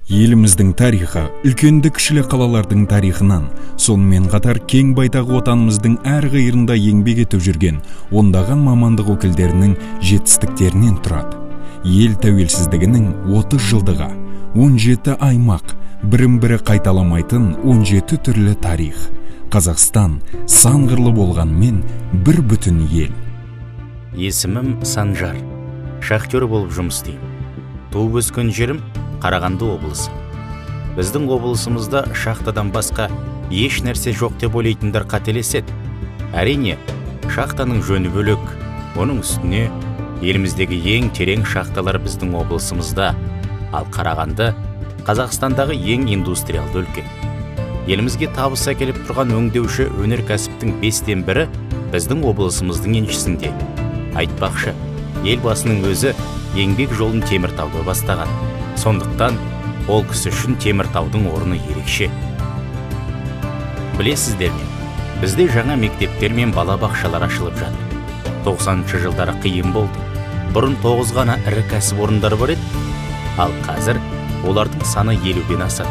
Еліміздің тарихы үлкенді кішілі қалалардың тарихынан, сонымен қатар кең байтақ отанымыздың әр қиырында еңбек етіп жүрген ондаған мамандық өкілдерінің жетістіктерінен тұрады. Ел тәуелсіздігінің 30 жылдығы, 17 аймақ, бірін бірі қайталамайтын 17 түрлі тарих. Қазақстан сан қырлы болғанымен, бір бүтін ел. Есімім Санжар. Шахтер болып жұмыс істеймін. Туып өскен жерім – Қарағанды облысы. Біздің облысымызда шахтадан басқа еш нәрсе жоқ деп ойлайтындар қателеседі. Әрине, шахтаның жөні бөлек. Оның үстіне еліміздегі ең терең шахталар біздің облысымызда. Ал Қарағанды – Қазақстандағы ең индустриалды өлке. Елімізге табыс әкеліп тұрған өңдеуші өнеркәсіптің бестен бірі біздің облысымыздың еншісінде. Айтпақшы, Елбасының өзі еңбек жолын Теміртауда бастаған. Сондықтан ол кісі үшін Теміртаудың орны ерекше. Білесіздер ме, бізде жаңа мектептер мен балабақшалар ашылып жатыр. 90 жылдары қиын болды. Бұрын 9 ғана ірі кәсіпорындар бар еді, ал қазір олардың саны 50-ден асады.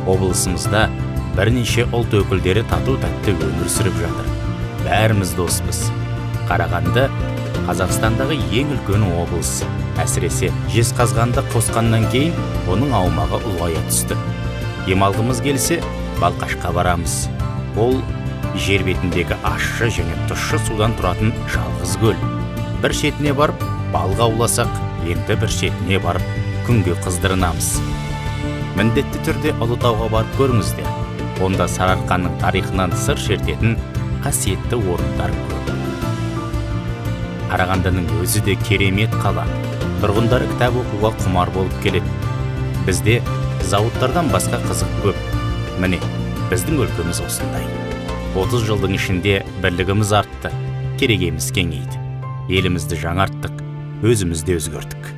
Облысымызда бірнеше ұлт өкілдері тату тәтті өмір сүріп жатыр. Бәріміз доспыз. Қарағанды – Қазақстандағы ең үлкен облыс. Әсіресе Жезқазғанды қосқаннан кейін оның аумағы ұлғая түсті. Демалғымыз келсе, Балқашқа барамыз. Ол жер бетіндегі ащы және тұщы судан тұратын жалғыз көл. Бір шетіне барып балық ауласақ, енді бір шетіне барып күнге қыздырынамыз. Міндетті түрде Ұлытауға барып көріңіздер. Онда Сарыарқаның тарихынан сыр шертетін қасиетті орындар көп. Қарағандының өзі де керемет қала. Тұрғындары кітап оқуға құмар болып келеді. Бізде зауыттардан басқа қызық көп. Міне, біздің өлкеміз осындай. 30 жылдың ішінде бірлігіміз артты, керегеміз кеңейді. Елімізді жаңарттық, өзіміз де өзгердік.